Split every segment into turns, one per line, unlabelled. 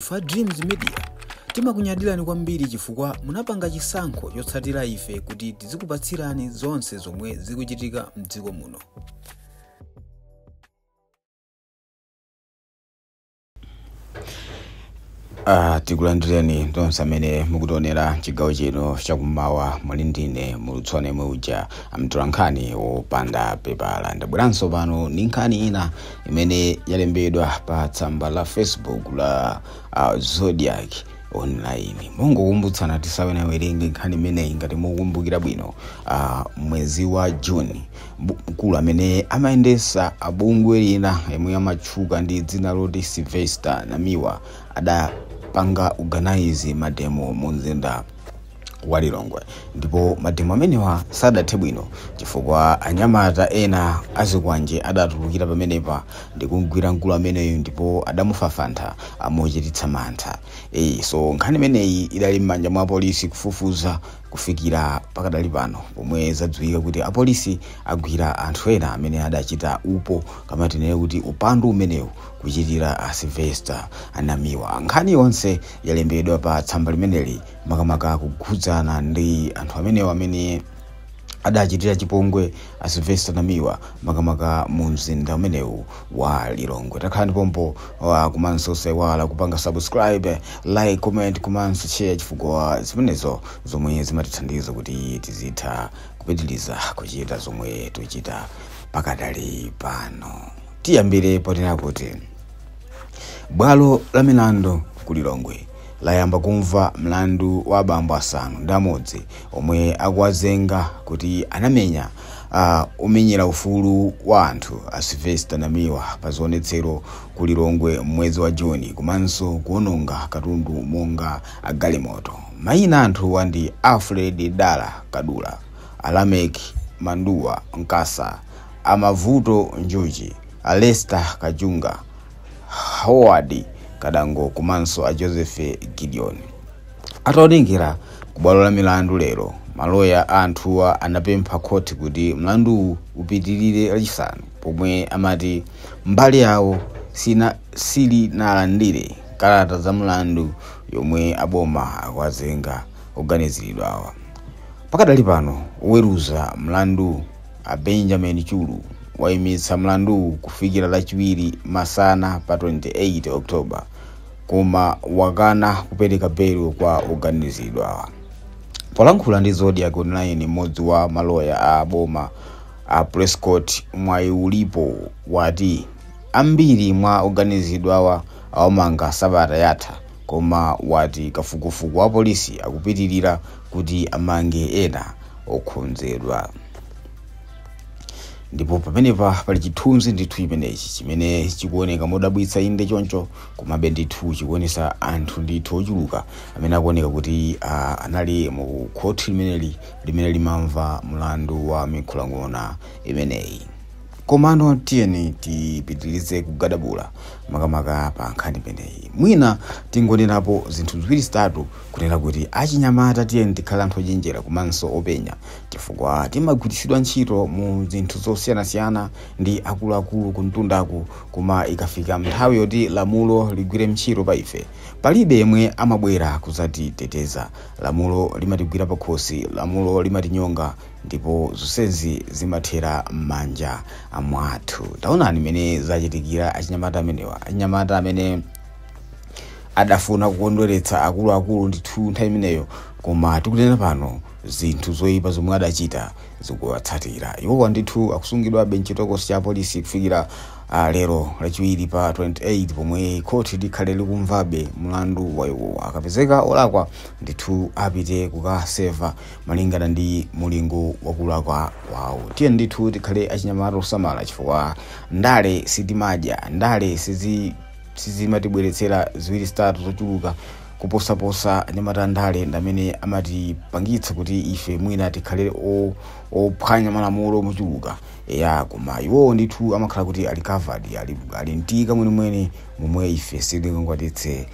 Ife Dreams Media timakunyadirani kwambiri chifukwa munapanga chisankho chotsatira ife kuti tizikupatsirani zonse zomwe zikuchitika mdziko muno.
Tikulandireni tonse amene mukutionera chigawo chino chakummawa. Muli ndine mulutswane uja amtolankhani wopanda pepala. Ndabweranso pano ndi nkhani ina imene yalembedwa pa tsamba la Facebook la Zodiac Online. Mungokumbutsana tisanawerenge nkhani imeneyi. Ngati mukukumbukira bwino, mwezi wa Juni mkulu amene amayendesa abungwe lina yemwe amatchuka ndi dzina loti Sylvester Namiwa adapanga organize mademo mu mzinda wa Lilongwe, ndipo mademo amenewa sadathe bwino chifukwa anyamata ena azikwanje adatulukira pamenepa ndi kumgwira mkulu ameneyu ndipo adamufafantha mochititsa mantha. So nkhani imeneyi idali m'manja mwa apolisi kufufuza kufikira pakadali pano, pomwe zadziwika kuti apolisi agwira anthu ena amene adachita upo kamatinene kuti upandu umenewu kuchitira a Sylvester Namiwa. Nkhani yonse yalembedwa pa tsamba limeneli makamaka kukhudzana ndi anthu amenewo amene adachitira chipongwe a Sylvester Namiwa makamaka mu mzinda umenewu wa Lilongwe. Takhala pompo komanso osaiwala kupanga subscribe, like, comment komanso share, chifukwa zimenezo zomwe zimatithandiza kuti tizitha kupitiliza kuchita zomwe tikuchita pakadali pano. Tiyambire ponena kuti bwalo la milandu ku Lilongwe layamba kumva mlandu wa abambo 6 omwe akuwazenga kuti anamenya omenyera ufulu wa anthu a Sylvester Namiwa pa zionetsero ku Lilongwe mwezi wa Juni, komanso kuononga katundu monga agalimoto. Mayina anthuwa ndi Alfred Dala Kadula, Alamek Manduwa Nkasa, Amavuto Njuchi, Alester Kachunga, Howard Kadango komanso a Joseph Gideon. Ataonekera ku bwalo la milandu lero, maloya a anthuwa anapempha khoti kuti mlanduwu upitirire Lachisanu, pomwe amati mbali yawo silinalandire kalata za mlandu yomwe aboma akuwazenga oganiziridwawa. Pakadali pano oweruza mlandu a Benjamin Chulu wayimitsa mlanduwu kufikira Lachiwiri masana pa 28 October, koma wakana kupereka belo kwa oganiziridwawa. Polankhula ndi Zodiac Online, mmodzi wa maloya a boma a Prescott Mwayiulipo wati ambiri mwa oganiziridwawa awamanga sabata yatha, koma wati kafukufuku wa polisi akupitirira kuti amange ena okhonzedwa. Ndipo pamenepa pali chithunzi ndithu chimenechi chimene chikuoneka modabwitsa, inde choncho, komabe ndithu chikuonesa anthu ndithu ochuluka amene akuoneka kuti anali mu khoti limeneli limene limamva mlandu wa mikhulang'ona imeneyi. Komano tiyeni tipitirize kugadabula makamaka pa nkhani imeneyi. Mwina tingonenapo zinthu ziwiri zitatu, kunena kuti achinyamata tiyeni tikhale anthu ochenjera komanso openya, chifukwa timagwiritsidwa ntchito mu zinthu zosiyanasiyana ndi akuluakulu kumtundaku, koma ikafika nthawi yoti lamulo ligwire ntchito pa ife, palibe yemwe amabwera kudzatiteteza. Lamulo limatigwira pakhosi, lamulo limatinyonga, ndipo zonsezi zimathera m'manja mwathu. Taonani mmene zachitikira achinyamata amenewa, achinyamata amene adafuna kukondweretsa akuluakulu ndithu nthawi imeneyo, koma tikunena pano zinthu zoyipa zomwe adachita zikuwatsatira. Iwowa ndithu akusungidwabe mchitokosi cha polisi kufikira lero Lachiwiri pa 28, pomwe khoti likhale likumvabe mlandu wa iwowa. Akapezeka olakwa ndithu apite kukaseva malingana ndi mulingo wakulakwa kwawo. Tiye ndithu tikhale achinyamata osamala, chifukwa ndale sitimadya, ndale sizimatibweretsera ziwiri zitatu zochuluka kuposaposa anyamata ndale ndamene amatipangitsa kuti ife mwina tikhale ophwanya malamulo mochuluka ya, koma iwowo ndithu amakhala kuti ali covered, ali mtika mwenemwene momwe ife sitingakwanitse.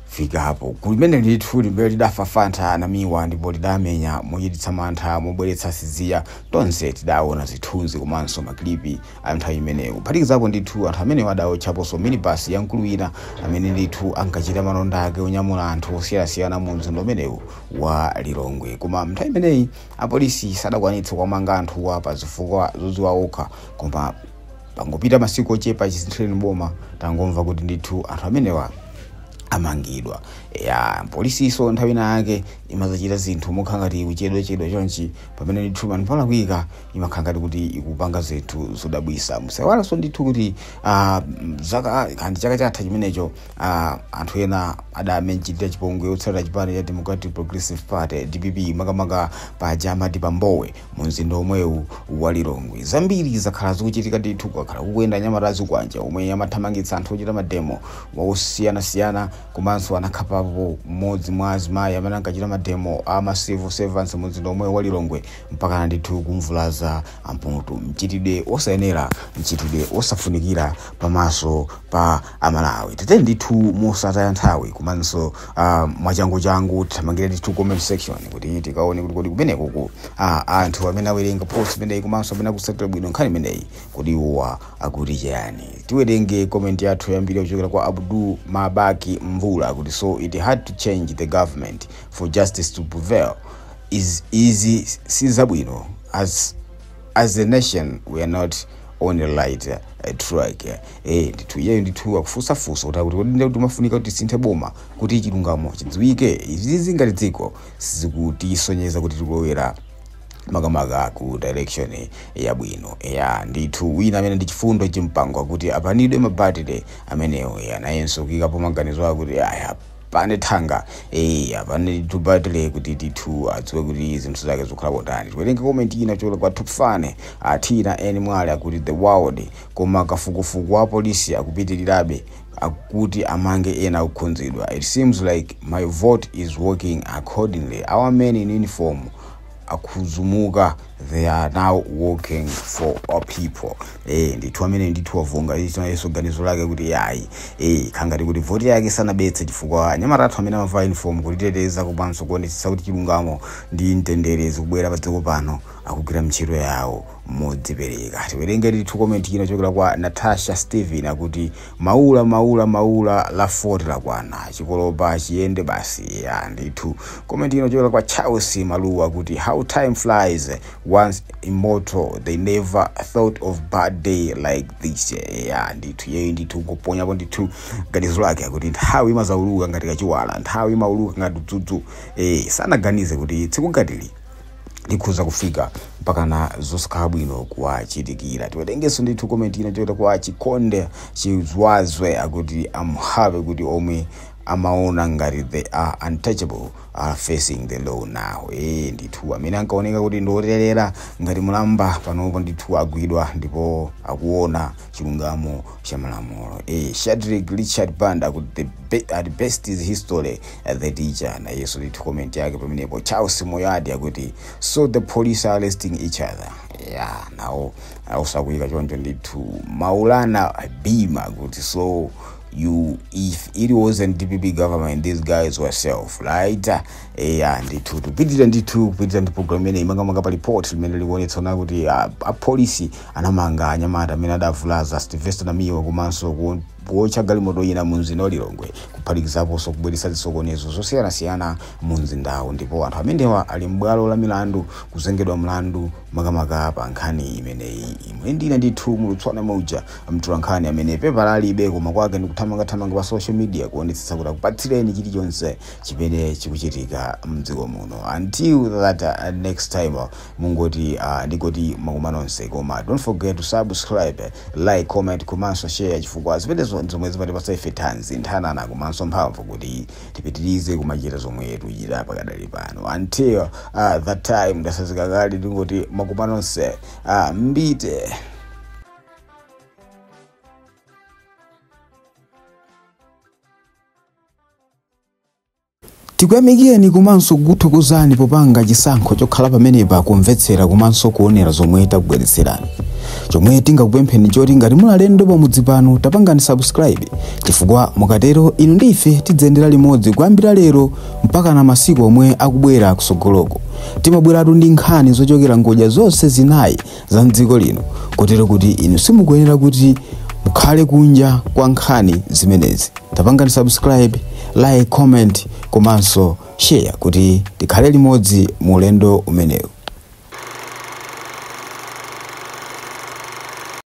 Fikapo kulimene ndithu limene lidafafantha Namiwa ndipo lidamenya mochititsa mantha, mobweretsa siziya. Tonse tidaona zithunzi komanso maklipi a nthawi imeneyo, kuphatikizapo ndithu anthu amenewo adawotchaponso minibus ya mkulu wina amene ndithu ankachita malonda ake onyamula anthu osiyanasiyana mu mzinda umenewu wa Lilongwe. Koma nthawi imeneyi apolisi sadakwanitse kuwamanga anthuwa pa zifukwa zodziwa okha, koma pangopita masiku ochepa chisinthireni boma tangomva kuti ndithu anthu amenewa amangidwa. Ya polisiso nthawi ina yake imazachita zinthu mokhala ngati kuchedwachedwa chonchi, pamene ndithu panthu palakwika imakhala ngati kuti ikupanga zinthu zodabwisa. Musayiwalanso ndithu kuti zaka kandi chaka chatha chimenecho anthu ena adamechitira chipongwe otsatira chipani cha Democratic Progressive Party DPP, makamaka paja amati pambowe mu mzinda omwewu wa Lilongwe. Zambiri zakhala zikuchitika ndithu, kwakhala kukuyenda anyamata azikwanja omwe amathamangitsa anthu ochita mademo osiyanasiyana, komanso anakhapapo mmodzi mwa azimayi amene ankachita mademo a ma civil servants mu mzinda omwe wa Lilongwe mpakana ndithu kumvulaza amputu. Mchitidwe osayenera, mchitidwe osafunikira pamaso pa Amalawi. Tete ndithu mosataya nthawi komanso mwachangu-changu tithamangire ndithu comment section kuti tikaone kuti kodi kumenekuku anthu amene awerenga post imeneyi komanso amene akusatira bwino nkhani imeneyi kuti iwowa akuti chiyani. Tiwerenge comment yathu yambiri kuchokera kwa Abdul Mabaki Mvula kuti so it had to change the government for justice to prevail. Is izi sizabwino, as a nation we are not on the right track. Ndithu iyeyo ndithu akufunsafunsa kuti kodi ndiye kuti mafunika kuti tisinthe boma kuti chilungamo chidziwike. Izizi ngati dziko sizikutisonyeza kuti tikulowera makamaka ku direction yabwino. Ya ndithu wina amene ndi Chifundo Chimpango akuti apanidwe mabatire amenewo. Ya nayenso kuyikapo maganizo akuti aya pane thanga apane ndithu batire kuti ndithu adziwe kuti zinthu zake zikukhala botani. Tiwerenge comment ina kuchokera kwa Tupfane Athina eni Mwale akuti the world, koma kafukufuku wa polisi akupitirirabe akuti amange ena akukhunzidwa. It seems like my vote is working accordingly. Our men in uniform akhuzumuka, they are now working for our people. Ndithu amene ndithu wavunga icho ganizo lake kuti yayi khangati kuti voti yake sanabetse chifukwa anyamata athu amene amavala uniform kutiteteza komanso kuonetsetsa kuti chilungamo ndi mtendere zikubwera pa dziko pano akugwira ntchito yawo modzipereka. Tiwerenge ndithu comment ina kuchokera kwa Natasha Steven akuti maula maula maula la 40 lakwana chikolopa chiyende basi. Ya ndithu comment ina kuchokera kwa Charles Maluwa akuti how time flies, once immortal, they never thought of bad day like this. Ya ndithu yeyo ndithu kuponyapo ndithu ganizo lake akuti nthawi imazauluka ngati kachiwala, nthawi imauluka ngati udzudzu. Sanaganize kuti tsiku ngatili likhuza kufika mpakana zosakhala bwino kuwachitikira. Tiwerengenso ndithu comment ina kuchokera kwa Chikonde Chizwazwe akuti I'm happy kuti omwe amaona ngati they are untouchable are facing the law now. Ndithu amene ankaoneka kuti ndioterera ngati mulamba panopo ndithu agwidwa ndipo akuona chilungamo cha malamulo. Shadrick Richard Banda akuti the best is history, the teacher. Na yeso ndithu comment yake pamenepo. Charles Moyadi akuti so the police are arresting each other. Ya nawo ausakuyika choncho ndithu. Maulana Bima akuti so you if it wasn't DPP government these guys were self right. Ndithu tupitira ndithu kupitira ndi program imene imangamanga pa report limene likuonetsa kuti apolisi anamanga anyamata amene adavulaza Sylvester Namiwa komanso kuotcha galimoto ina mu mzinda wa Lilongwe, kuphatikizaponso kubweretsa zisokonezo zosiyanasiyana mu mzindawo, ndipo anthu amenewa ali m'bwalo la milandu kuzengedwa mlandu makamaka pa nkhani imeneyi. Imwe ndina ndithu mulutswana mauja mtolankhani amene pepa lalibe koma kwake ndikuthamangathamanga pa social media kuonetsetsa kuti akupatsireni chilichonse chimene chikuchitika mdziko muno. Until that next time, mungoti ndingoti makoma nonse, koma don't forget to subscribe, like, comment komanso share chifukwa zimenezo zomwe zimatipatsa ife thanzi nthanana komanso mphamvu kuti tipitirize kumachita zomwe tikuchita pakadali pano. Until that time, ndasazika kale, ndingoti makoma nonse, mbite.
Tikuyamikeni komanso kukuthokozani popanga chisankho chokhala pamenepa kumvetsera komanso kuonera zomwe takubweretserani. Chomwe tingakupempheni choti ngati muli alendo pamudzi pano, tapangani subscribe, chifukwa mukatero inu ndi ife tidzayendera limodzi kuyambira lero mpaka na masiku omwe akubwera kusogoloko. Timabweratu ndi nkhani zochokera ngodya zonse zinayi za mdziko lino, kotero kuti inu simukuyenera kuti mukhale kunja kwa nkhani zimenezi. Tapangani subscribe, like, comment komanso share kuti tikhale limodzi mu ulendo umenewu.